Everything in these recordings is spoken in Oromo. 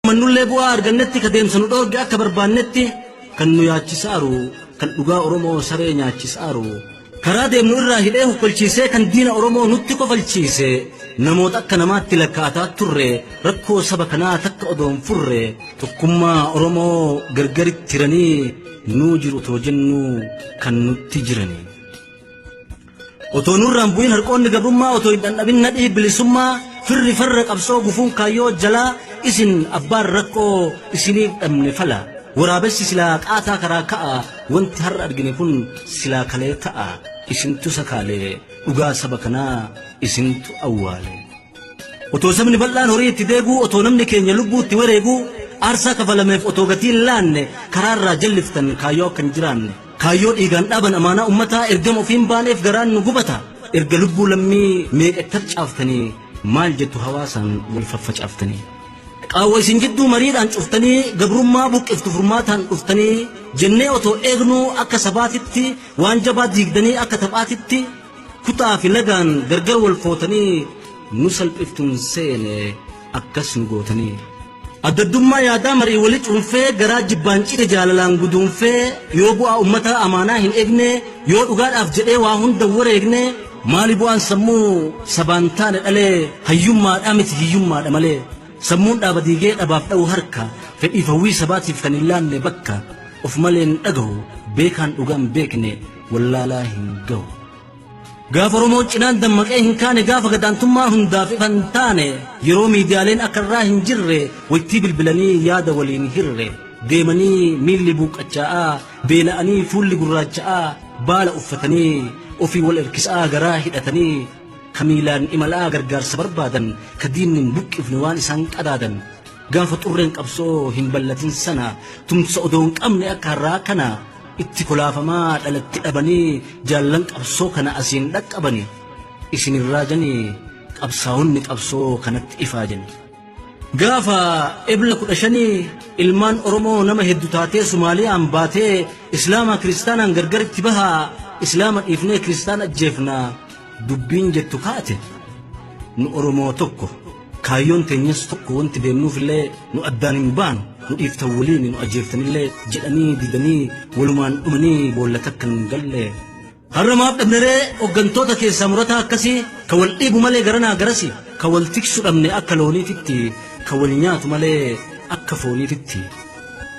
Mannullee bu'aa argannetti ka deemsa nu dhoorge akka barbaannetti kan nu yaachisaaru kan dhugaa Oromoo saree nyaachisaaru karaa deemnu irraa hidhee hokkolchiisee kan diina Oromoo nutti kofalchiise namoota akka namaatti lakkaa'ataa turre rakkoo saba kanaa takka odoo hin furre tokkummaa Oromoo gargaritti hiranii nuu jiru otoo jennuu kan nutti jiranii. Otoo nurraan bu'in harqoonni gabrummaa otoo hin dhandhamin nadhii bilisummaa firri farra qabsoo gufuun kaayyoo jalaa isin abbaan rakkoo isiniif dhabne fala. Waraabessi silaa qaataa karaa ka'a wanti har'a argine kun silaa kalee ta'a isintu sakaale dhugaa saba kanaa isintu awwaale. Otoo sabni bal'aan horii itti deeguu otoo namni keenya lubbuu itti wareeguu aarsaa kafalameef otoo gatii hin laanne karaarraa jalliftan kaayyoo akka hin jiraanne. Kaayyoo dhiigaan dhaaban amaanaa ummataa ergama ofiin baaneef garaan nu gubata. Erga lubbuu lammii meeqa itti harcaaftanii maal jettu hawaasaan wal faffacaaftanii. Qaawwa isin jidduu mariidhaan cuftanii gabrummaa buqqiftu furmaataan dhuftanii jennee otoo eegnuu akka sabaatitti waan jabaa diigdanii akka taphaatitti kutaa fi lagaan gargar wal footanii nu salphiftuun seene akkas nu gootanii. Addaddummaa yaadaa marii wali cuunfee garaa jibbaan cite jaalalaan guduunfee yoo bu'aa ummataa amaanaa hin eegne yoo dhugaadhaaf jedhee waa hunda wareegne maali bu'aan sammuu sabaan taane dhalee hayyummaadhaa miti hiyyummaadha malee sammuun dhaaba diigee dhabaaf dha'u harka fedhiif hawwii sabaatiif kan hin laanne bakka of malee hin dhagahu beekaan dhugaan beekne wallaalaa hin gahu. Gaafa Oromoon cinaan dammaqee hin kaane gaafa gadaantummaa hundaaf ifa hin taane yeroo miidiyaaleen akka irraa hin jirre waytii bilbilanii yaada waliin hirre deemanii miilli buuqqachaa'aa beela'anii fuulli gurraacha'aa baala uffatanii ofii wal erkisaa garaa hidhatanii ka miilaan imalaa gargaarsa barbaadan ka diinni hin buqqifne waan isaan qadaadan gaafa xurreen qabsoo hin ballatin sana tumsa odoo hin qabne akka har'aa kana itti kolaafamaa dhalatti dhabanii jaallan qabsoo kana asiin dhaqqabani isin hin raajanii qabsaa'onni qabsoo kanatti ifaajani. Gaafa Ebla 15 ilmaan Oromoo nama heddu taatee Sumaaliyaan baatee Islaamaa Kiristaanaan gargar itti bahaa Islaama dhiifnee Kiristaana ajjeefna dubbiin jettu kaate nu Oromoo tokko kaayyoon teenyas tokko wanti deemnuufillee nu addaan hin baanu nu dhiiftan waliin nu ajjeeftanillee jedhanii didanii walumaan dhumanii boolla takka hin galle. Har'a maaf dhabneree hooggantoota keessaa murataa akkasii ka wal dhiibu malee garanaa garasi ka wal tiksu dhabne akka looniititti ka wal nyaatu malee akka fooniititti.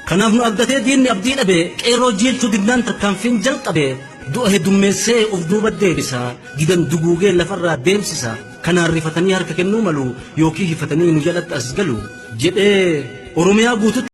Kanaaf nu abdatee diinni abdii dhabe qeerroo jiilchuu didnaan tarkaanfiin jalqabe du'a heddummeessee of duuba deebisa didan duguugee lafarraa deemsisa kanaan rifatanii harka kennuu malu yookiin hifatanii nu jalatti as galu jedhee Oromiyaa guututti.